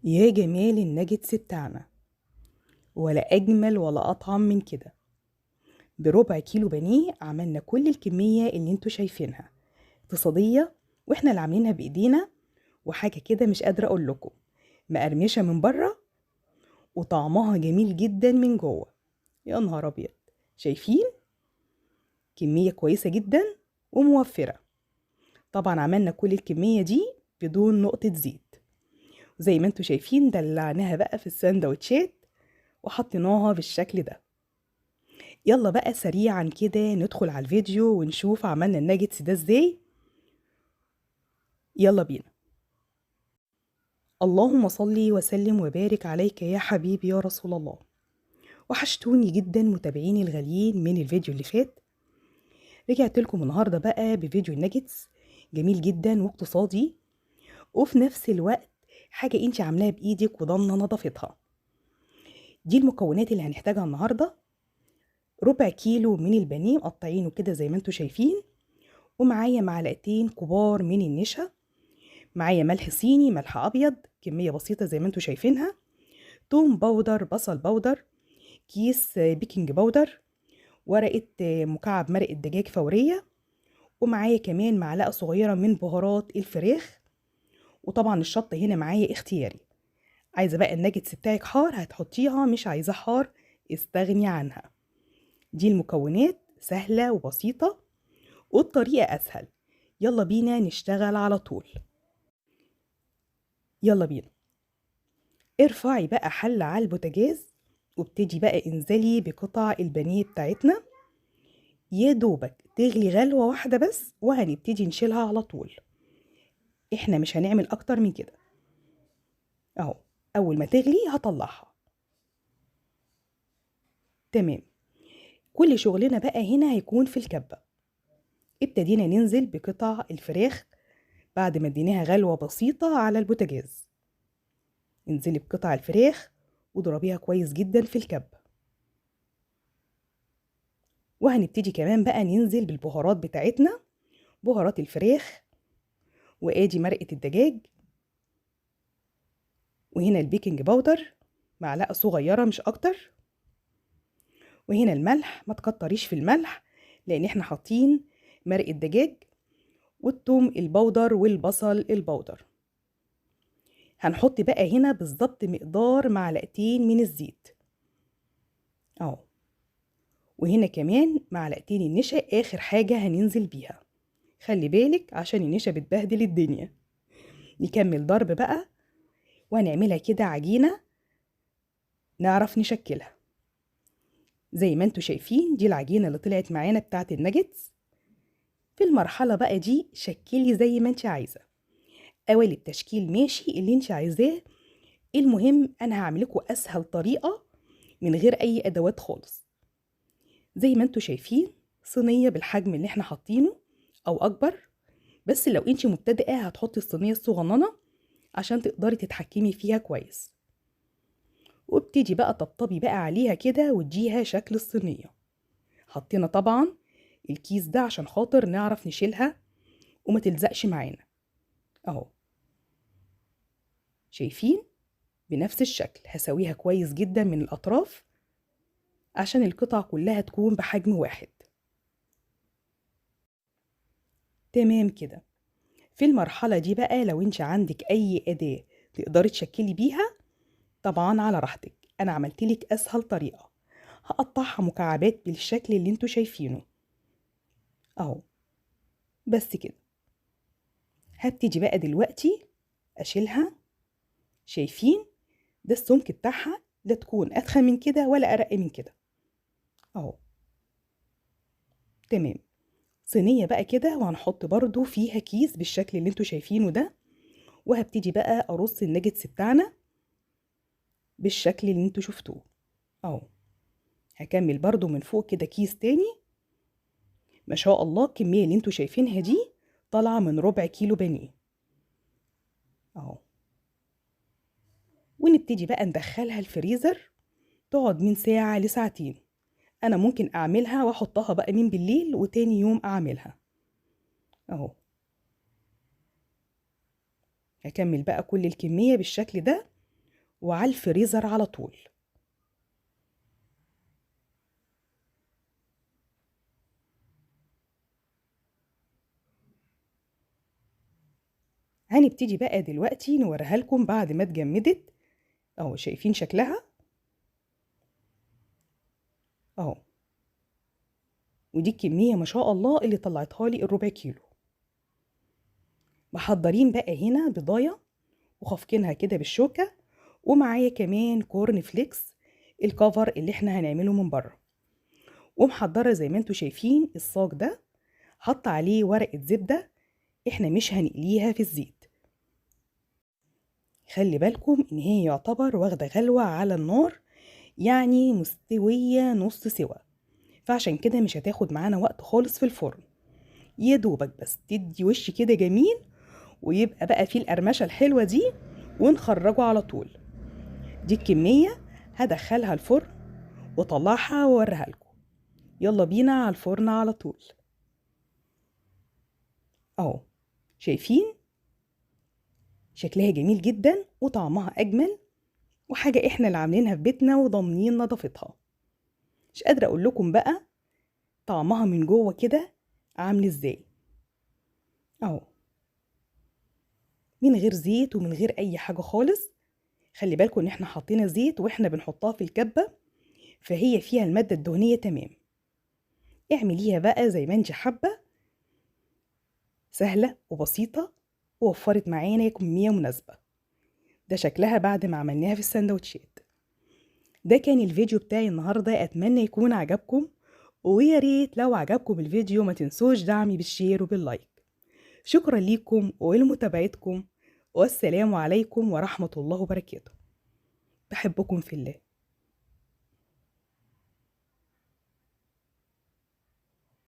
يا جمال الناجتس بتاعنا، ولا أجمل ولا أطعم من كده. بربع كيلو بانيه عملنا كل الكمية اللي انتوا شايفينها، اقتصادية واحنا اللي عاملينها بإيدينا، وحاجة كده مش قادرة أقول لكم، مقرمشة من بره وطعمها جميل جدا من جوه. يا نهار أبيض، شايفين؟ كمية كويسة جدا وموفرة. طبعا عملنا كل الكمية دي بدون نقطة زيت، وزي ما انتوا شايفين دلعناها بقى في السندوتشات وحطيناها بالشكل ده. يلا بقى سريعا كده ندخل على الفيديو ونشوف عملنا الناجتس ده ازاي. يلا بينا. اللهم صلي وسلم وبارك عليك يا حبيبي يا رسول الله. وحشتوني جدا متابعيني الغاليين من الفيديو اللي فات. رجعت لكم النهارده بقى بفيديو الناجتس جميل جدا واقتصادي، وفي نفس الوقت حاجة انت عاملاها بايدك وضامنه نظافتها. دي المكونات اللي هنحتاجها النهارده: ربع كيلو من البانيه مقطعينه كده زي ما انتوا شايفين، ومعايا معلقتين كبار من النشا، معايا ملح صيني، ملح ابيض كمية بسيطة زي ما انتوا شايفينها، توم powder، بصل powder، كيس baking powder، ورقة مكعب مرق الدجاج فورية، ومعايا كمان معلقه صغيرة من بهارات الفراخ. وطبعا الشطه هنا معايا اختياري، عايزه بقى الناجتس بتاعك حار هتحطيها، مش عايزاه حار استغني عنها. دي المكونات سهلة وبسيطة والطريقة اسهل. يلا بينا نشتغل على طول. يلا بينا. ارفعي بقى حله على البوتاجاز وابتدي بقى انزلي بقطع البانيه بتاعتنا، يا دوبك تغلي غلوه واحدة بس وهنبتدي نشيلها على طول، احنا مش هنعمل اكتر من كده. اهو اول ما تغلي هطلعها. تمام. كل شغلنا بقى هنا هيكون في الكبه. ابتدينا ننزل بقطع الفراخ بعد ما اديناها غلوه بسيطة على البوتاجاز. انزلي بقطع الفراخ وضربيها كويس جدا في الكبه. وهنبتدي كمان بقى ننزل بالبهارات بتاعتنا، بهارات الفراخ، وادي مرقه الدجاج، وهنا ال baking powder معلقه صغيرة مش اكتر، وهنا الملح، ما تكتريش في الملح لان احنا حاطين مرقه دجاج، والثوم ال powder والبصل ال powder. هنحط بقى هنا بالظبط مقدار معلقتين من الزيت اهو، وهنا كمان معلقتين النشا، اخر حاجة هننزل بيها، خلي بالك عشان النشا بتبهدل الدنيا. نكمل ضرب بقى وهنعملها كده عجينه نعرف نشكلها. زي ما انتوا شايفين دي العجينة اللي طلعت معانا بتاعه الناجتس. في المرحلة بقى دي شكلي زي ما انت عايزه، قوالب تشكيل ماشي اللي انت عايزاه. المهم انا هعمل لكم اسهل طريقه من غير اي ادوات خالص. زي ما انتوا شايفين صينية بالحجم اللي احنا حاطينه او اكبر، بس لو انت مبتدئة هتحطي الصينية الصغننه عشان تقدري تتحكمي فيها كويس. وابتدي بقى طبطبي بقى عليها كده واديها شكل الصينية. حطينا طبعا الكيس ده عشان خاطر نعرف نشيلها وما تلزقش معانا اهو. شايفين بنفس الشكل هسويها كويس جدا من الاطراف عشان القطع كلها تكون بحجم واحد. تمام كده. في المرحلة دي بقى لو انت عندك اي اداة تقدري تشكلي بيها طبعا على راحتك، انا عملتلك اسهل طريقة. هقطعها مكعبات بالشكل اللي انتوا شايفينه اهو، بس كده. هبتدي بقى دلوقتي اشيلها. شايفين ده السمك بتاعها، لا تكون اتخن من كده ولا ارق من كده اهو. تمام. صينية بقى كده وهنحط برضو فيها كيس بالشكل اللي انتوا شايفينه ده، وهبتدي بقى ارص الناجتس بتاعنا بالشكل اللي انتوا شفتوه اهو. هكمل برضو من فوق كده كيس تاني. ما شاء الله الكمية اللي انتوا شايفينها دي طالعة من ربع كيلو بانيه اهو. ونبتدي بقى ندخلها الفريزر تقعد من ساعة لساعتين. انا ممكن اعملها واحطها بقى من بالليل وتاني يوم اعملها اهو. هكمل بقى كل الكمية بالشكل ده وعلى الفريزر على طول. هنبتدي بقى دلوقتي نوريها لكم بعد ما اتجمدت اهو. شايفين شكلها اهو، ودي الكمية ما شاء الله اللي طلعتها لي الربع كيلو. محضرين بقى هنا بضاية وخفكينها كده بالشوكة، ومعايا كمان corn flakes ال cover اللي احنا هنعمله من بره، ومحضرة زي ما انتوا شايفين الصاج ده حط عليه ورقة زبدة، احنا مش هنقليها في الزيت. خلي بالكم ان هي يعتبر واخدة غلوة على النار، يعني مستوية نص سوا، فعشان كده مش هتاخد معانا وقت خالص في الفرن، يا دوبك بس تدي وش كده جميل ويبقى بقى فيه القرمشة الحلوة دي ونخرجه على طول. دي الكمية هدخلها الفرن وطلعها واوريها لكم. يلا بينا على الفرن على طول. اهو شايفين شكلها جميل جدا وطعمها اجمل، وحاجة احنا اللي عاملينها في بيتنا وضامنين نظافتها. مش قادرة اقول لكم بقى طعمها من جوه كده عامل ازاي اهو، من غير زيت ومن غير اي حاجة خالص. خلي بالكم ان احنا حاطين زيت واحنا بنحطها في الكبة، فهي فيها المادة الدهنية تمام. اعمليها بقى زي ما انت حابة، سهلة وبسيطة ووفرت معانا كمية مناسبة. ده شكلها بعد ما عملناها في السندوتشات. ده كان الفيديو بتاعي النهاردة، أتمنى يكون عجبكم، ويا ريت لو عجبكم الفيديو ما تنسوش دعمي بال share وبال like. شكرا ليكم ولمتابعتكم، والسلام عليكم ورحمة الله وبركاته. بحبكم في الله.